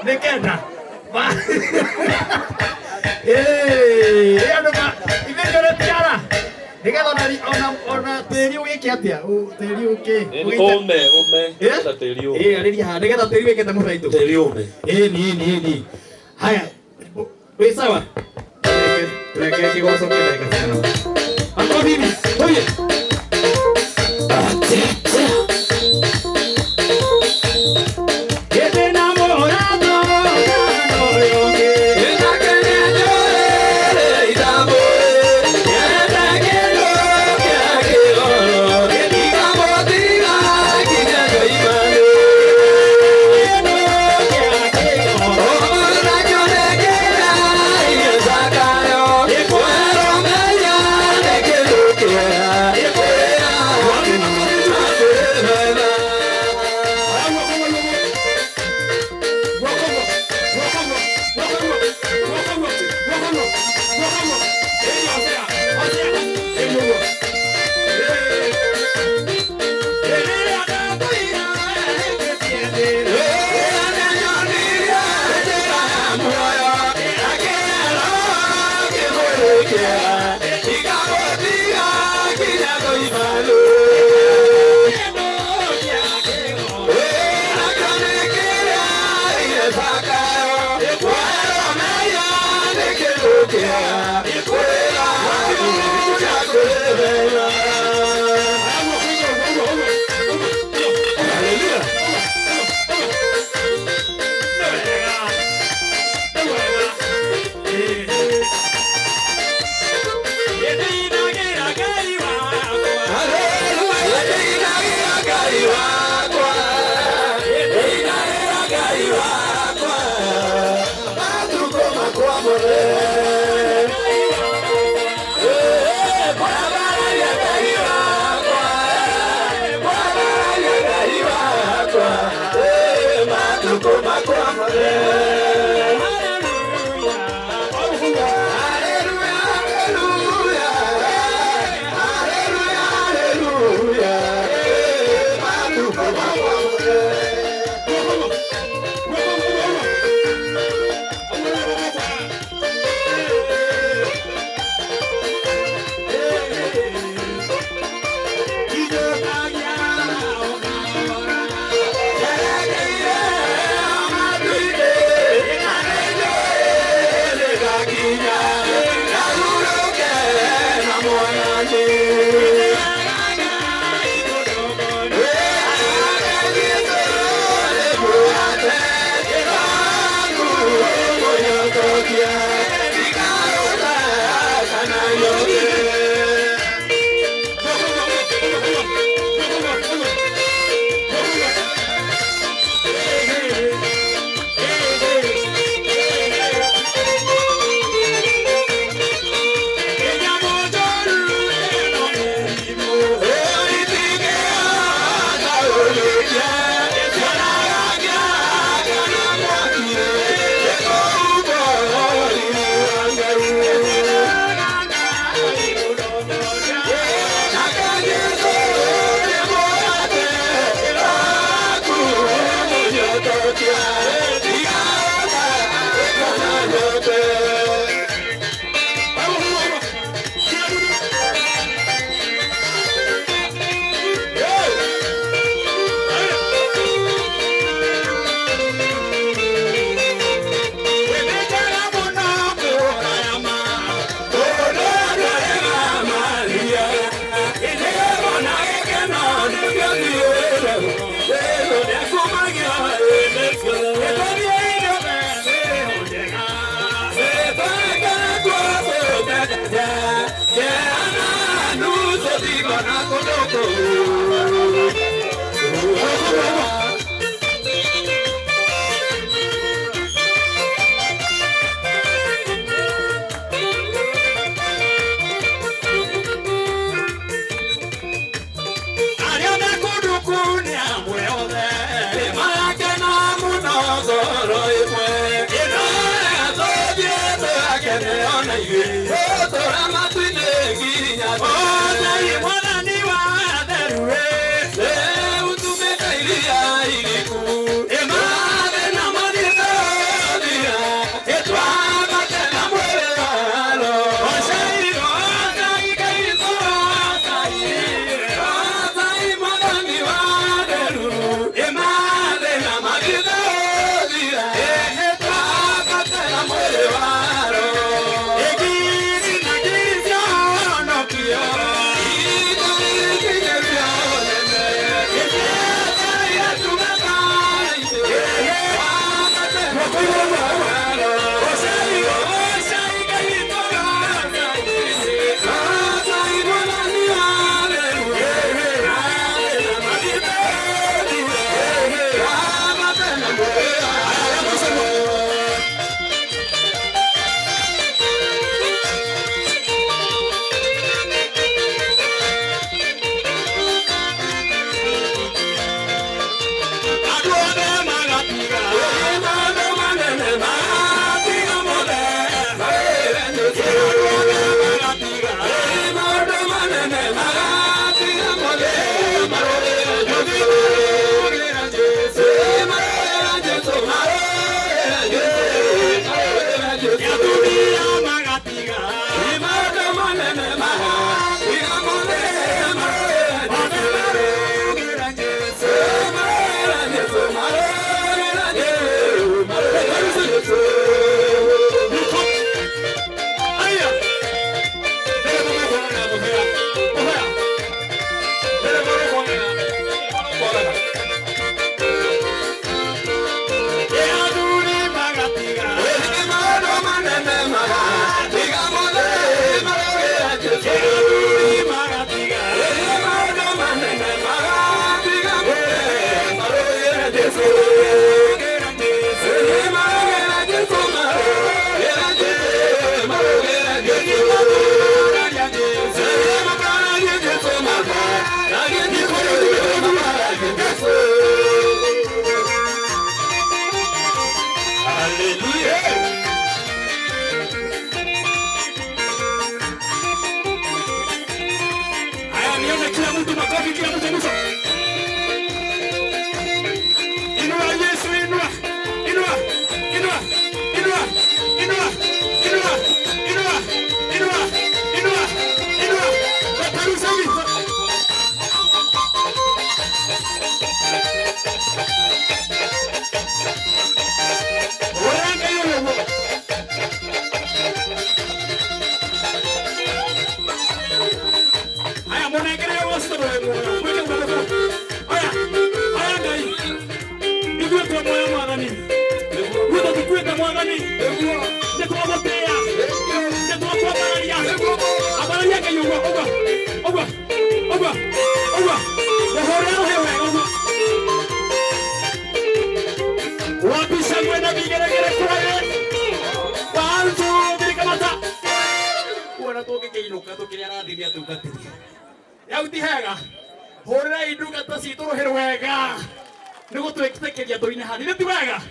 Nĩ kenda. Andũ ithuĩ nĩ tiara. Nĩgetha ona tĩri ũgĩke atĩa? Tĩri ũkĩ? Ũme, ũme. Nĩgetha tĩri ũme. Arĩria haha nĩgetha tĩri wĩkĩte mũbaitũ. Tĩri ũme. Ĩni, ĩni, ĩni. Haya, wĩ sawa? Reke kĩgoco kĩa ndagĩka cigana. Makobi, tũthiĩ. Hallelujah. Haya, nione kila mtu makofi, kila mtu mwisho. Inua Yesu, inua. Inua. Inua. Inua. Inua. Inua. Inua. Inua. Inua. Inua. Peperusha hivi. Oranga hiyo hiyo. Haya, munengere wose mweke mweke. Haya, haya Ngai. Ithuĩ twĩ muoyo Mwathani. Ithuĩ tũtikuĩte Mwathani. Nĩ twagũtĩĩa. Nĩ twakwambararia. Ambararia Ngai ũguo, ũguo, ũguo, ũguo, ũguo. Mũhũrĩre rũhĩ wega ũguo. Wapi shangwe na vigelegele kwaye? One, two, three, kamata. Kuona tũngĩkĩinũka tũkĩrĩ arathime atungatĩri. Rĩu ti hega. Hũrĩrai ndungata citũ rũhĩ rwega. Nĩ gũtwĩtĩkĩria tũine hanini ti wega.